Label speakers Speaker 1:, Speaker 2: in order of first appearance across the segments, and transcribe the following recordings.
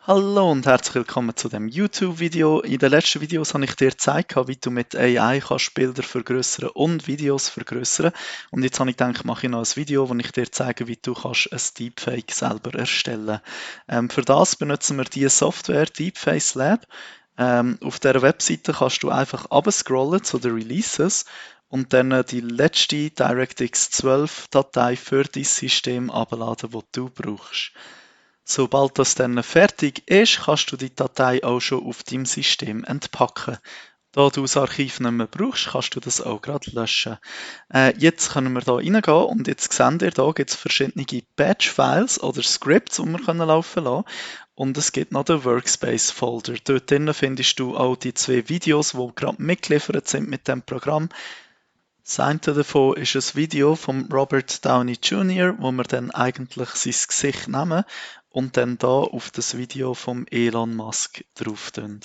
Speaker 1: Hallo und herzlich willkommen zu dem YouTube-Video. In den letzten Videos habe ich dir gezeigt, wie du mit AI kannst Bilder vergrößern und Videos vergrößern. Und jetzt habe ich gedacht, mache ich noch ein Video, wo ich dir zeige, wie du kannst ein Deepfake selber erstellen. Für das benutzen wir die Software Deepface Lab. Auf der Webseite kannst du einfach abscrollen zu den Releases und dann die letzte DirectX 12 Datei für dein System abladen, die du brauchst. Sobald das dann fertig ist, kannst du die Datei auch schon auf deinem System entpacken. Da du das Archiv nicht mehr brauchst, kannst du das auch gerade löschen. Jetzt können wir hier reingehen und jetzt seht ihr, da gibt es verschiedene Batch-Files oder Scripts, die wir laufen lassen können. Und es gibt noch den Workspace-Folder. Dort drinnen findest du auch die zwei Videos, die gerade mitgeliefert sind mit dem Programm. Das eine davon ist ein Video von Robert Downey Jr., wo wir dann eigentlich sein Gesicht nehmen und dann da auf das Video von Elon Musk drauf tun.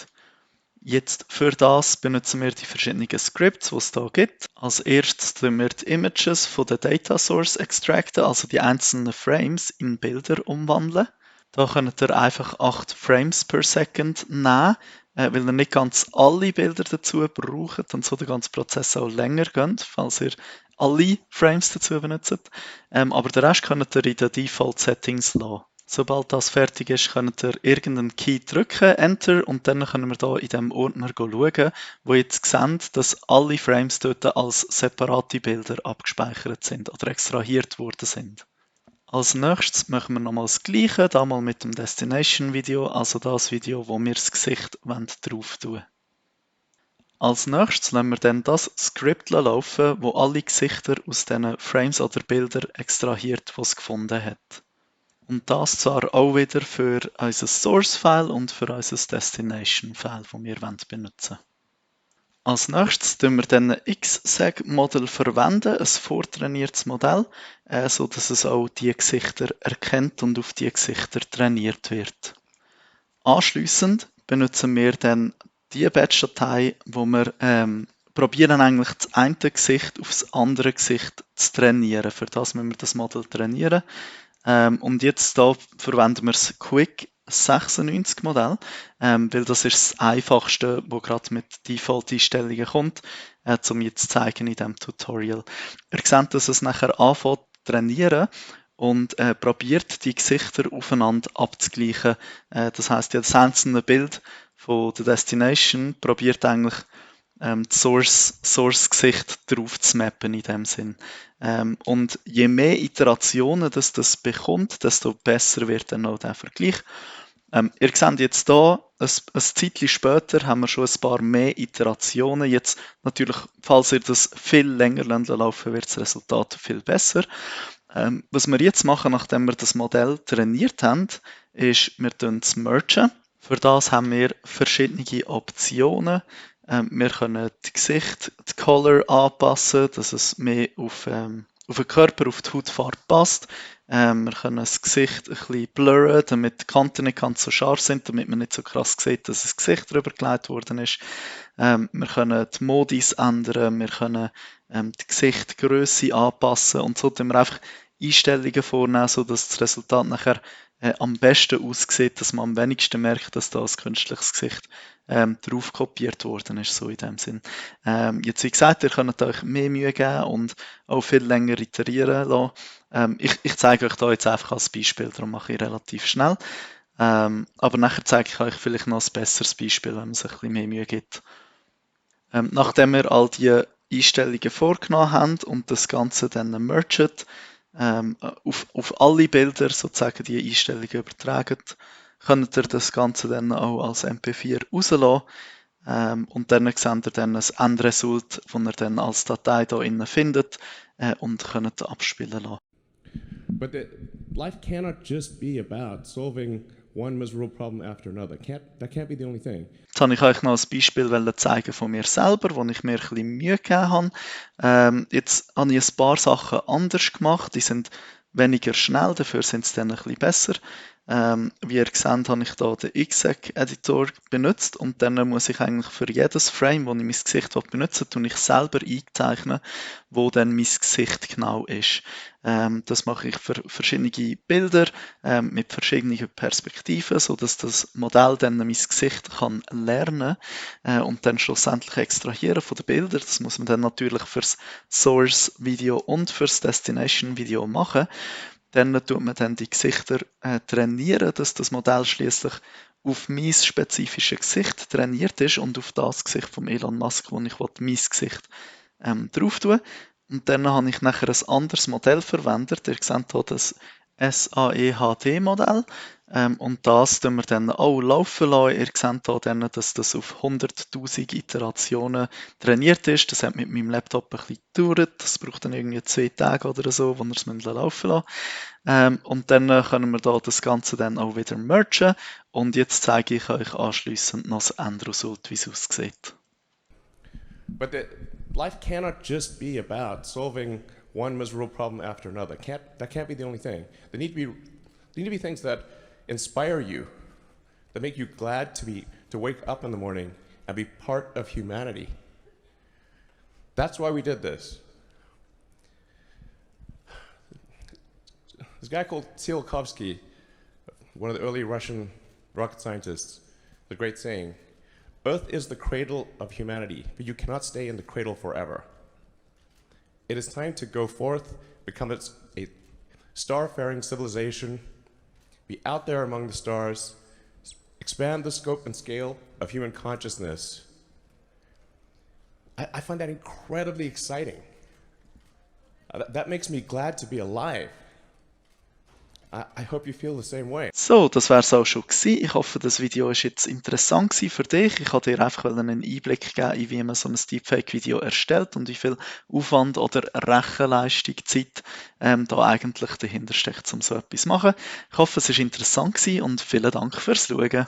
Speaker 1: Jetzt für das benutzen wir die verschiedenen Scripts, die es da gibt. Als erstes tun wir die Images von der Data Source extracten, also die einzelnen Frames in Bilder umwandeln. Da könnt ihr einfach 8 Frames per Second nehmen, weil ihr nicht ganz alle Bilder dazu braucht und so der ganze Prozess auch länger geht, falls ihr alle Frames dazu benutzt. Aber den Rest könnt ihr in den Default Settings lassen. Sobald das fertig ist, könnt ihr irgendeinen Key drücken, Enter, und dann können wir hier in diesem Ordner schauen, wo jetzt seht, dass alle Frames dort als separate Bilder abgespeichert sind oder extrahiert worden sind. Als nächstes machen wir nochmal das Gleiche, damals mit dem Destination-Video, also das Video, wo wir das Gesicht drauf tun. Als nächstes lassen wir dann das Skript laufen, wo alle Gesichter aus diesen Frames oder Bildern extrahiert, die es gefunden hat. Und das zwar auch wieder für unser Source-File und für unser Destination-File, das wir benutzen wollen. Als nächstes verwenden wir dann ein XSEG-Modell verwenden, ein vortrainiertes Modell, sodass es auch die Gesichter erkennt und auf die Gesichter trainiert wird. Anschliessend benutzen wir dann die Batch-Datei, wo wir probieren eigentlich das eine Gesicht auf das andere Gesicht zu trainieren. Für das müssen wir das Modell trainieren. Und jetzt da verwenden wir das Quick 96 Modell, weil das ist das einfachste, wo gerade mit Default-Einstellungen kommt, um jetzt zu zeigen in diesem Tutorial. Ihr seht, dass es nachher anfängt zu trainieren und probiert die Gesichter aufeinander abzugleichen. Das heißt, das einzelne Bild von der Destination probiert eigentlich das Source-Gesicht drauf zu mappen in dem Sinn. Und je mehr Iterationen das bekommt, desto besser wird dann auch der Vergleich. Ihr seht jetzt hier, ein Zeitchen später haben wir schon ein paar mehr Iterationen. Jetzt natürlich, falls ihr das viel länger laufen wird das Resultat viel besser. Was wir jetzt machen, nachdem wir das Modell trainiert haben, ist, wir mergen. Für das haben wir verschiedene Optionen. Wir können das Gesicht, die Color anpassen, dass es mehr auf den Körper, auf die Hautfarbe passt. Wir können das Gesicht ein bisschen blurren, damit die Kanten nicht ganz so scharf sind, damit man nicht so krass sieht, dass das Gesicht drüber gelegt worden ist. Wir können die Modis ändern, wir können die Gesichtsgröße anpassen und so tun wir einfach Einstellungen vornehmen, sodass das Resultat nachher am besten aussieht, dass man am wenigsten merkt, dass da ein künstliches Gesicht drauf kopiert worden ist, so in dem Sinn. Jetzt, wie gesagt, ihr könnt euch mehr Mühe geben und auch viel länger iterieren lassen. Ich zeige euch da jetzt einfach als Beispiel, darum mache ich relativ schnell. Aber nachher zeige ich euch vielleicht noch ein besseres Beispiel, wenn man sich ein bisschen mehr Mühe gibt. Nachdem wir all die Einstellungen vorgenommen haben und das Ganze dann mergt, auf alle Bilder sozusagen die Einstellungen übertragen, könnt ihr das Ganze dann auch als MP4 rauslassen. Und dann seht ihr dann ein Endresult, das ihr dann als Datei hier innen findet und könnt abspielen lassen.
Speaker 2: But life cannot just be about solving one miserable problem after another. That can't be the only thing.
Speaker 1: Jetzt habe ich euch noch ein Beispiel zeigen von mir selber, wo ich mir ein bisschen Mühe gegeben habe. Jetzt habe ich ein paar Sachen anders gemacht. Die sind weniger schnell, dafür sind sie dann ein bisschen besser. Wie ihr seht, habe ich hier den XSEG-Editor benutzt und dann muss ich eigentlich für jedes Frame, wo ich mein Gesicht benutze, tue ich selber einzeichnen, wo dann mein Gesicht genau ist. Das mache ich für verschiedene Bilder mit verschiedenen Perspektiven, sodass das Modell dann mein Gesicht kann lernen und dann schlussendlich extrahieren von den Bildern. Das muss man dann natürlich fürs Source-Video und fürs Destination-Video machen. Dann tut man dann die Gesichter trainieren, dass das Modell schließlich auf mein spezifisches Gesicht trainiert ist und auf das Gesicht von Elon Musk, wo ich mein Gesicht drauf tue. Und dann habe ich nachher ein anderes Modell verwendet. Ihr seht hier das SAEHD-Modell. Und das tun wir dann auch laufen lassen. Ihr seht hier dann, dass das auf 100.000 Iterationen trainiert ist. Das hat mit meinem Laptop ein bisschen gedauert. Das braucht dann irgendwie 2 Tage oder so, wo wir es laufen lassen. Und dann können wir da das Ganze dann auch wieder mergen. Und jetzt zeige ich euch anschliessend noch das Endresult, wie es aussieht.
Speaker 2: But life cannot just be about solving one miserable problem after another. That can't be the only thing. There need to be things that inspire you, that make you glad to wake up in the morning and be part of humanity. That's why we did this. This guy called Tsiolkovsky, one of the early Russian rocket scientists, the great saying, Earth is the cradle of humanity, but you cannot stay in the cradle forever. It is time to go forth, become a star-faring civilization, be out there among the stars, expand the scope and scale of human consciousness. I find that incredibly exciting. That makes me glad to be alive. I hope you feel the same way.
Speaker 1: So, das wäre es auch schon gewesen. Ich hoffe, das Video ist jetzt interessant gewesen für dich. Ich wollte dir einfach einen Einblick geben, in wie man so ein Deepfake-Video erstellt und wie viel Aufwand oder Rechenleistung, Zeit da eigentlich dahinter steckt, um so etwas zu machen. Ich hoffe, es ist interessant gewesen und vielen Dank fürs Schauen.